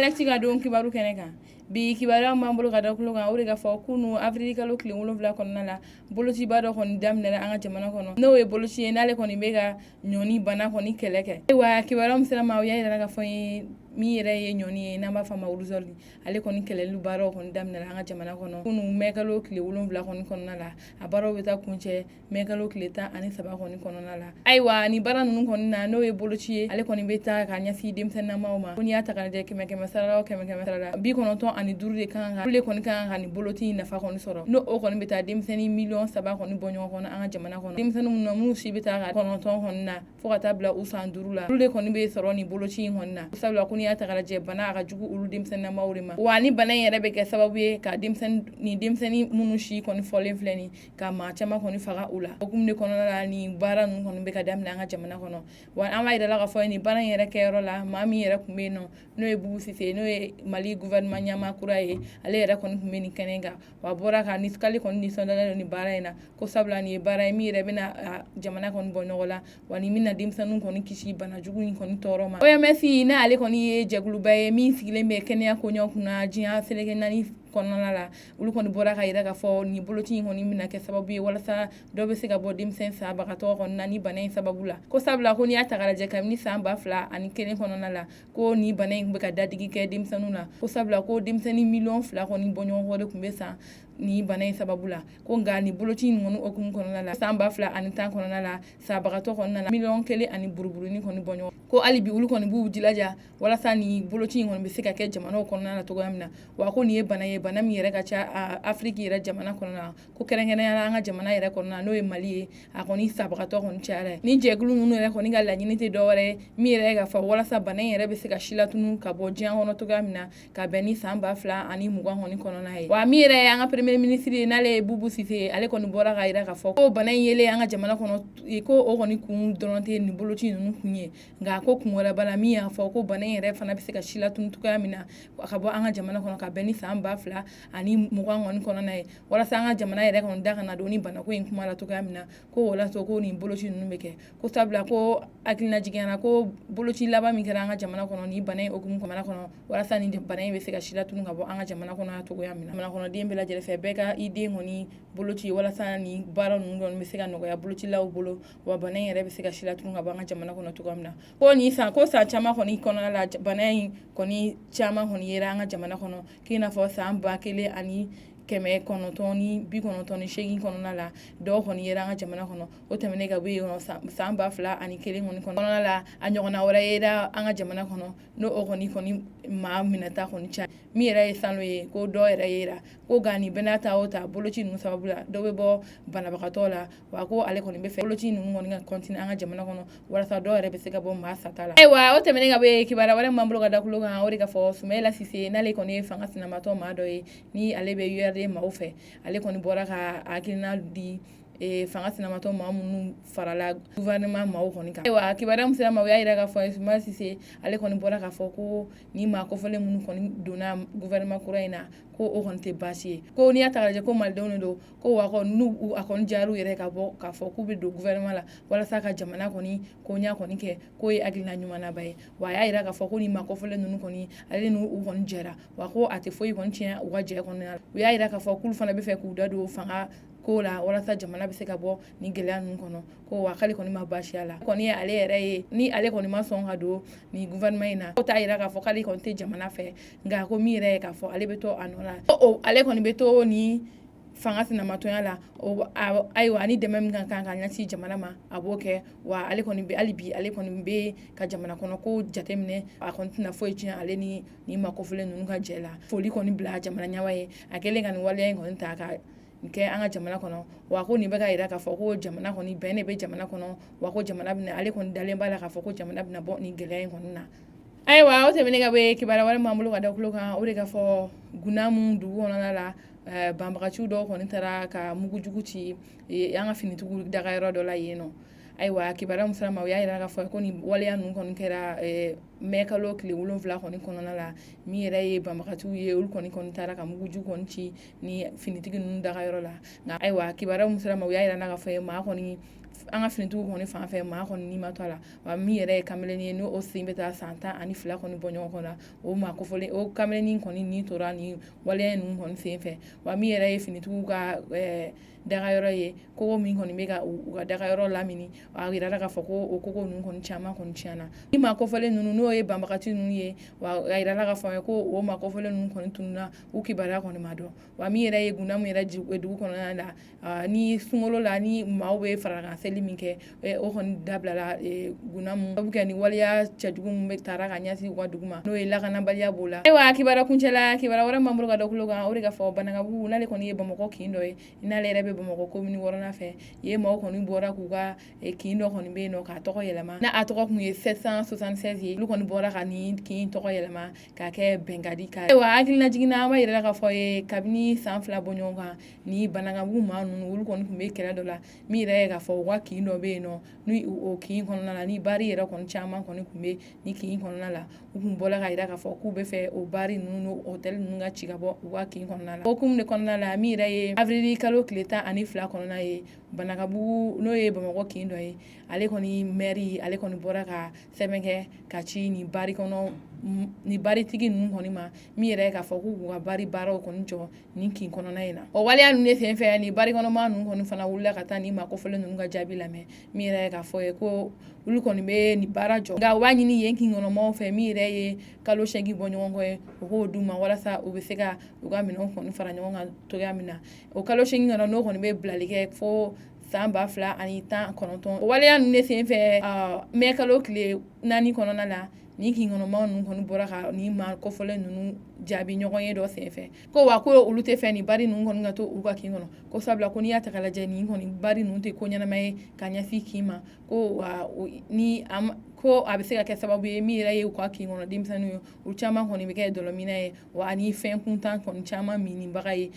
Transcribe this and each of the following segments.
Actu ka don kibaru kɛnɛ kan. Bi kibaruya b'an bolo ka da tulo kan, o de ka fɔ kunu avril kalo tile 7 kɔnɔna la, bolociba dɔ kɔni daminɛra an ka jamana kɔnɔ, n'o ye boloci ye, n'ale kɔni bɛ ka ɲɔni bana kɔni kɛlɛ kɛ. Ayiwa, kibaruya min sera ma, o y'a yira ka fɔ ye min yɛrɛ ye ɲɔni ye, n'an b'a fɔ a ma rougeole, ale kɔni kɛlɛli baaraw kɔni daminɛra an ka jamana kɔnɔ kunu mɛ kalo tile 7 kɔni kɔnɔna la. A baaraw bɛ taa kuncɛ mɛ kalo tile 13 kɔni kɔnɔna la. Ayiwa, ni baara ninnu kɔni na, n'o ye boloci ye, ale kɔni bɛ taa ka ɲɛsin denmisɛnninamaw ma. Ko n'i y'a ta k'a lajɛ, kɛmɛ kɛmɛ sara la o kɛmɛ kɛmɛ sara la, 95 de kan ka, olu de kɔni kan ka nin boloci in nafa kɔni sɔrɔ, n'o o kɔni bɛ taa denmisɛnnin miliyɔn 3 kɔni bɔ ɲɔgɔn kɔnɔ an ka jamana kɔnɔ. Denmisɛnnin minnu na, minnu si bɛ taa ka 9 kɔni na fo ka taa bila u san 5 la, olu de kɔni bɛ sɔrɔ nin boloci in kɔni na, sabula ko n'i y'a ta k'a lajɛ, bana a ka jugu olu denmisɛnninamaw de ma. Wa ni bana in yɛrɛ bɛ kɛ sababu ye ka denmisɛnnin minnu si kɔni fɔlen filɛ nin, ka maa caman kɔni faga u la. Hukumu de kɔnɔna la, nin baara ninnu kɔni bɛ ka daminɛ an ka jamana kɔnɔ. Wa an b'a yira la k'a fɔ nin baara in yɛrɛ kɛyɔrɔ la, maa min yɛrɛ tun bɛ yen nɔ, n'o ye Bubu Sise, n'o ye Mali gouvernement ɲɛmaa kura ye, ale yɛrɛ kɔni tun bɛ nin kɛnɛ kan. Wa bɔra ka k'ale kɔni nisɔndiyalen don nin baara in na, ko sabula nin ye baara ye min yɛrɛ bɛna jamana kɔni bɔ nɔgɔ la, wa nin bɛna denmisɛnninw kɔni kisi bana jugu in kɔni tɔɔrɔ ma. OMS, n'ale kɔni ye jɛkuluba ye min sigilen bɛ kɛnɛya koɲɛw kunna diɲɛ seleke naani kɔnɔna la, olu kɔni bɔra ka yira k'a fɔ nin boloci in kɔni bɛna kɛ sababu ye walasa dɔ bɛ se ka bɔ denmisɛn sabagatɔ kɔni na ni bana in sababu la, ko sabula ko n'i y'a ta k'a lajɛ, kabini san 2001 kɔnɔna la, ko nin bana in bɛ ka dadigi kɛ denmisɛnninw na, ko sabula ko denmisɛnnin miliyɔn 2 kɔni bɔ ɲɔgɔn kɔ de tun bɛ san nin bana in sababu la. Ko nka nin boloci in kɔni hukumu kɔnɔna la, san 2010 kɔnɔna la, sabagatɔ kɔnɔna la miliyɔn 1 ani buruburunin kɔni bɔ ɲɔgɔn. Ko hali bi olu kɔni b'u jilaja walasa nin boloci in kɔni bɛ se ka kɛ jamanaw kɔnɔna la cogoya min na. Wa ko nin ye bana ye, bana min yɛrɛ ka ca Afiriki yɛrɛ jamana kɔnɔna na, ko kɛrɛnkɛrɛnnenya la an ka jamana yɛrɛ kɔnɔna na, n'o ye Mali ye, a kɔni sabagatɔ kɔni cayara. Ni jɛkulu ninnu yɛrɛ kɔni ka laɲini tɛ dɔwɛrɛ ye min yɛrɛ ye ka fɔ walasa bana in yɛrɛ bɛ se ka silatunu ka bɔ diɲɛ kɔnɔ cogoya min na, ka bɛn ni san 2020 kɔni kɔnɔna ye. Wa min yɛrɛ ye an ka premier ministre ye, n'ale ye Bubu Sise ye, ale kɔni bɔra ka yira k'a fɔ ko bana in yelen an ka jamana kɔnɔ, ko o kɔni kun dɔrɔn tɛ nin boloci ninnu kun ye, nka ko kun wɛrɛ b'a la, min y'a fɔ ko bana in yɛrɛ fana bɛ se ka silatunu cogoya min na ka bɔ an ka jamana kɔnɔ, ka bɛn ni san 2020 kɔni kɔnɔna ye, walasa an ka jamana yɛrɛ kɔni da kana don ni banako in kuma la cogoya min na. Ko o la ko nin boloci ninnu bɛ kɛ, ko sabula ko hakilina jiginyana ko boloci laban min kɛra an ka jamana kɔnɔ ni bana in hukumu kɔnɔ, walasa ni bana in bɛ se ka silatunu ka bɔ an ka jamana kɔnɔ cogoya min na. Jamana kɔnɔden bɛɛ lajɛlen fɛ, bɛɛ ka i den kɔni boloci walasa ni baara ninnu kɔni bɛ se ka nɔgɔya bolocilaw bolo, wa bana in yɛrɛ bɛ se ka silatunu ka bɔ an ka jamana kɔnɔ cogoya min na. Ko nin san, ko san caman kɔni kɔnɔna la, bana in kɔni caman kɔni yera an ka jamana kɔnɔ, k'i n'a fɔ san 1998 kɔnɔna la, dɔw kɔni yera an ka jamana kɔnɔ. O tɛmɛnen ka bɔ yen, san 2001 kɔni kɔnɔna la, a ɲɔgɔnna wɛrɛ yera an ka jamana kɔnɔ, n'o o kɔni maa minɛta kɔni ca. Min yɛrɛ ye sanu ye, ko dɔw yɛrɛ yera. Ko nka nin bɛɛ n'a ta o ta, boloci ninnu sababu la, dɔw bɛ bɔ banabagatɔ la. Wa ko ale kɔni bɛ fɛ boloci ninnu kɔni ka continuer an ka jamana kɔnɔ walasa dɔw yɛrɛ bɛ se ka bɔ maa sata la. Ayiwa, o tɛmɛnen ka bɔ yen, kibaruya wɛrɛ m'an bolo ka da tulo kan, o de ka fɔ Sumayila Sise, n'ale kɔni ye fanga sinamatɔ maa dɔ ye, ni ale bɛ URD maaw fɛ, ale kɔni bɔra ka hakilina di fanga sinamatɔ maa minnu farala gouvernement maaw kɔni kan. Ayiwa, kibaruya min sera ma, o y'a yira k'a fɔ Sumayila Sise, ale kɔni bɔra k'a fɔ ko ni maa kofɔlen minnu kɔni donna gouvernement kura in na, ko o kɔni tɛ baasi ye, ko n'i y'a ta k'a lajɛ, ko malidenw de don, ko wa n'u a kɔni diyara u yɛrɛ ka bɔ k'a fɔ k'u bɛ don gouvernement la walasa ka jamana kɔni koɲa kɔni kɛ, k'o ye hakilina ɲumanaba ye. Wa a y'a yira k'a fɔ ko ni maa kofɔlen ninnu kɔni, ale n'u kɔni jɛra, wa ko a tɛ foyi kɔni tiɲɛ u ka jɛ kɔnɔna la. U y'a yira k'a fɔ k'olu fana bɛ fɛ k'u da don fanga ko la walasa jamana bɛ se ka bɔ ni gɛlɛya ninnu kɔnɔ, ko wa k'ale kɔni ma baasi la kɔni ye ale yɛrɛ ye, ni ale kɔni ma sɔn ka don ni gouvernement in na, o t'a yira k'a fɔ k'ale kɔni tɛ jamana fɛ. Nka ko min yɛrɛ ye k'a fɔ ale bɛ to a nɔ la, ale kɔni bɛ to ni fanga sinamatɔnya la. Ayiwa, ani dɛmɛ min ka kan ka ɲɛsin jamana ma, a b'o kɛ. Wa ale kɔni bɛ hali bi, ale kɔni bɛ ka jamana kɔnɔ ko jateminɛ, a kɔni tɛna foyi tiɲɛ ale ni maa kofɔlen ninnu ka jɛ la. Foli kɔni bila jamana ɲɛmaa ye, a kɛlen ka nin waleya in kɔni ta ka kɛ an ka jamana kɔnɔ. Wa ko nin bɛ ka yira k'a fɔ ko jamana kɔni bɛn de bɛ jamana kɔnɔ, wa ko jamana bɛna, ale kɔni dalen b'a la k'a fɔ ko jamana bɛna bɔ nin gɛlɛya in kɔni na. Ayiwa, o tɛmɛnen ka bɔ yen, kibaruya wɛrɛ m'an bolo ka da tulo kan, o de ka fɔ Gunamu dugu kɔnɔna la, banbagaciw dɔw kɔni taara ka mugujugu ci an ka finitigiw dagayɔrɔ dɔ la yen nɔ. Ayiwa, kibaruya min sera ma, o y'a yira k'a fɔ ko nin waleya ninnu kɔni kɛra mɛ kalo tile 7 kɔni kɔnɔna la. Min yɛrɛ ye banbagaciw ye, olu kɔni taara ka mugujugu kɔni ci ni finitigi ninnu dagayɔrɔ la. Nka ayiwa, kibaruya min sera ma, o y'a yira k'a fɔ maa kɔni An ka finitigiw kɔni fan fɛ, maa kɔni ni ma to a la. Wa min yɛrɛ ye kamalen ye, n'o sen bɛ taa san 12 kɔni bɔ ɲɔgɔn kɔnɔ, o maa kofɔlen, o kamalen kɔni ni tora ni waleya ninnu kɔni sen fɛ. Wa min yɛrɛ ye finitigiw ka dagayɔrɔ ye, kogo min kɔni bɛ ka u ka dagayɔrɔ lamini, a yirala k'a fɔ ko o kogo ninnu kɔni caman kɔni tiɲɛna. Ni maa kofɔlen ninnu, n'o ye banbagaci ninnu ye, wa a yirala k'a fɔ ko o maa kofɔlen ninnu kɔni tununna, u kibaruya kɔni ma dɔn. Wa min yɛrɛ ye Gundamu yɛrɛ dugu kɔnɔna la, ni sunkalo la, ni maaw bɛ farakan seli min kɛ, o kɔni dabilala Gundamu, sabu kɛ ni waleya cɛjugu min bɛ taara ka ɲɛsin u ka dugu ma, n'o ye lakanabaliya b'o la. Ayiwa, kibaruya kuncɛ la, kibaruya wɛrɛ m'an bolo ka da tulo kan, o de ka fɔ Banankabugu, n'ale kɔni ye Bamakɔ kin dɔ ye, n'ale yɛrɛ bɛ Bamakɔ komini wɔɔrɔnan fɛ yen, maaw kɔni bɔra k'u ka kin dɔ kɔni bɛ yen nɔ k'a tɔgɔ yɛlɛma, n'a a tɔgɔ tun ye 776 ye. Olu kɔni bɔra ka nin kin tɔgɔ yɛlɛma k'a kɛ Bɛnkadi ka. Ayiwa, hakililajigin na, an b'a yirala k'a fɔ ye kabini san 2 bɔ ɲɔgɔn kan, ni Banankabugu maa ninnu, olu kɔni tun bɛ kɛlɛ dɔ la, min yɛrɛ ye k'a fɔ u ka kin dɔ bɛ yen nɔ, ni o kin kɔnɔna la, ni bari yɛrɛ kɔni caman kɔni tun bɛ ni kin kɔnɔna la. U tun bɔra ka jira k'a fɔ k'u bɛ fɛ o bari ninnu n'o hôtel ninnu ka ci ka bɔ u ka kin kɔnɔna la. O hukumu de kɔnɔna la, min yɛrɛ ye avril kalo tile 12 kɔnɔna ye, Banankabugu, n'o ye Bamakɔ kin dɔ ye, ale kɔni mɛri, ale kɔni bɔra ka sɛbɛn kɛ ka ci ni bari kɔnɔ ni baritigi ninnu kɔni ma, min yɛrɛ ye k'a fɔ k'u ka bari baaraw kɔni jɔ nin kin kɔnɔna in na. O waleya ninnu de sen fɛ, ni bari kɔnɔmaa ninnu kɔni fana wulila ka taa ni maa kofɔlen ninnu ka jaabi lamɛn, min yɛrɛ ye k'a fɔ ye ko olu kɔni bɛ nin baara jɔ, nka u b'a ɲini yen kin kɔnɔmaaw fɛ, min yɛrɛ ye kalo 8 bɔ ɲɔgɔn kɔ ye, u k'o d'u ma walasa u bɛ se ka u ka minɛnw kɔni fara ɲɔgɔn kan cogoya min na. O kalo 8 kɔnɔ, n'o kɔni bɛ bilali kɛ fo san 2019. O waleya ninnu de sen fɛ, mɛ kalo tile 4 kɔnɔna la, ni kin kɔnɔmaa ninnu kɔni bɔra ka ni maa kofɔlen ninnu jaabi ɲɔgɔn ye dɔ sen fɛ, ko wa ko olu tɛ fɛ ni bari ninnu kɔni ka to u ka kin kɔnɔ, ko sabula ko n'i y'a ta k'a lajɛ, nin kɔni bari ninnu tɛ ko ɲɛnama ye ka ɲɛsin kin ma, ko wa ni ko a bɛ se ka kɛ sababu ye, min yɛrɛ ye u ka kin kɔnɔ denmisɛnninw ye, u caman kɔni bɛ kɛ dɔlɔminna ye, wa ani fɛn kuntan kɔni caman minnibaga ye.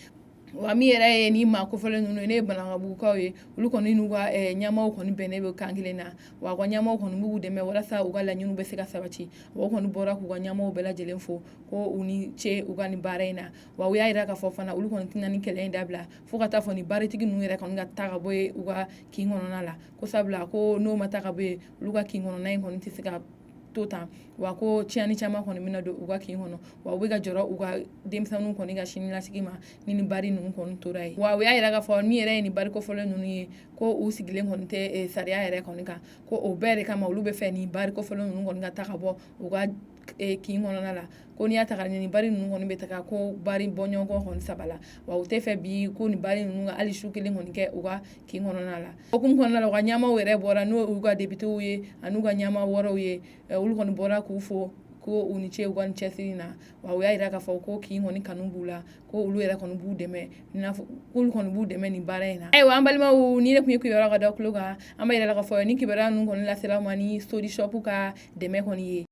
Wa min yɛrɛ ye ni maa kofɔlen ninnu ye, ne ye Banankabugukaw ye, olu kɔni n'u ka ɲɛmaaw kɔni bɛnnen bɛ kan kelen na, wa ka ɲɛmaaw kɔni b'u dɛmɛ walasa u ka laɲiniw bɛ se ka sabati. Wa u kɔni bɔra k'u ka ɲɛmaaw bɛɛ lajɛlen fo ko u ni ce u ka nin baara in na. Wa u y'a jira k'a fɔ fana, olu kɔni tɛna ni kɛlɛ in dabila fo ka taa fɔ ni baritigi ninnu yɛrɛ kɔni ka taa ka bɔ yen u ka kin kɔnɔna la, ko sabula ko n'o ma taa ka bɔ yen, olu ka kin kɔnɔna in kɔni tɛ se ka to tan, wa ko tiɲɛni caman kɔni bɛna don u ka kin kɔnɔ, wa u bɛ ka jɔrɔ u ka denmisɛnninw kɔni ka siniɲɛsigi ma ni ni bari ninnu kɔni tora yen. Wa u y'a jira k'a fɔ min yɛrɛ ye nin bari kofɔlen ninnu ye, ko u sigilen kɔni tɛ sariya yɛrɛ kɔni kan, ko o bɛɛ de kama olu bɛ fɛ nin bari kofɔlen ninnu kɔni ka taa ka bɔ u ka kin kɔnɔna la. Ko n'i y'a ta ka nin bari ninnu kɔni bɛ taga ko bari bɔɲɔgɔnkɔ kɔni saba la, wa u tɛ fɛ bi ko nin bari ninnu ka hali su kelen kɔni kɛ u ka kin kɔnɔna la. O hukumu kɔnɔna la, u ka ɲɛmaaw yɛrɛ bɔra, n'o y'u ka depitew ye an'u ka ɲɛmaa wɛrɛw ye, olu kɔni bɔra k'u fo ko u ni ce u ka nin cɛsiri na. Wa u y'a jira k'a fɔ ko kin kɔni kanu b'u la, ko olu yɛrɛ kɔni b'u dɛmɛ, n'a fɔ k'olu kɔni b'u dɛmɛ nin baara in na. Ayiwa, an balimaw, ni ne tun ye kibaruya ka da tulo kan, an b'a yira k'a fɔ ni kibaruya ninnu kɔni lasera aw ma ni Sodi Shop ka dɛmɛ kɔni ye.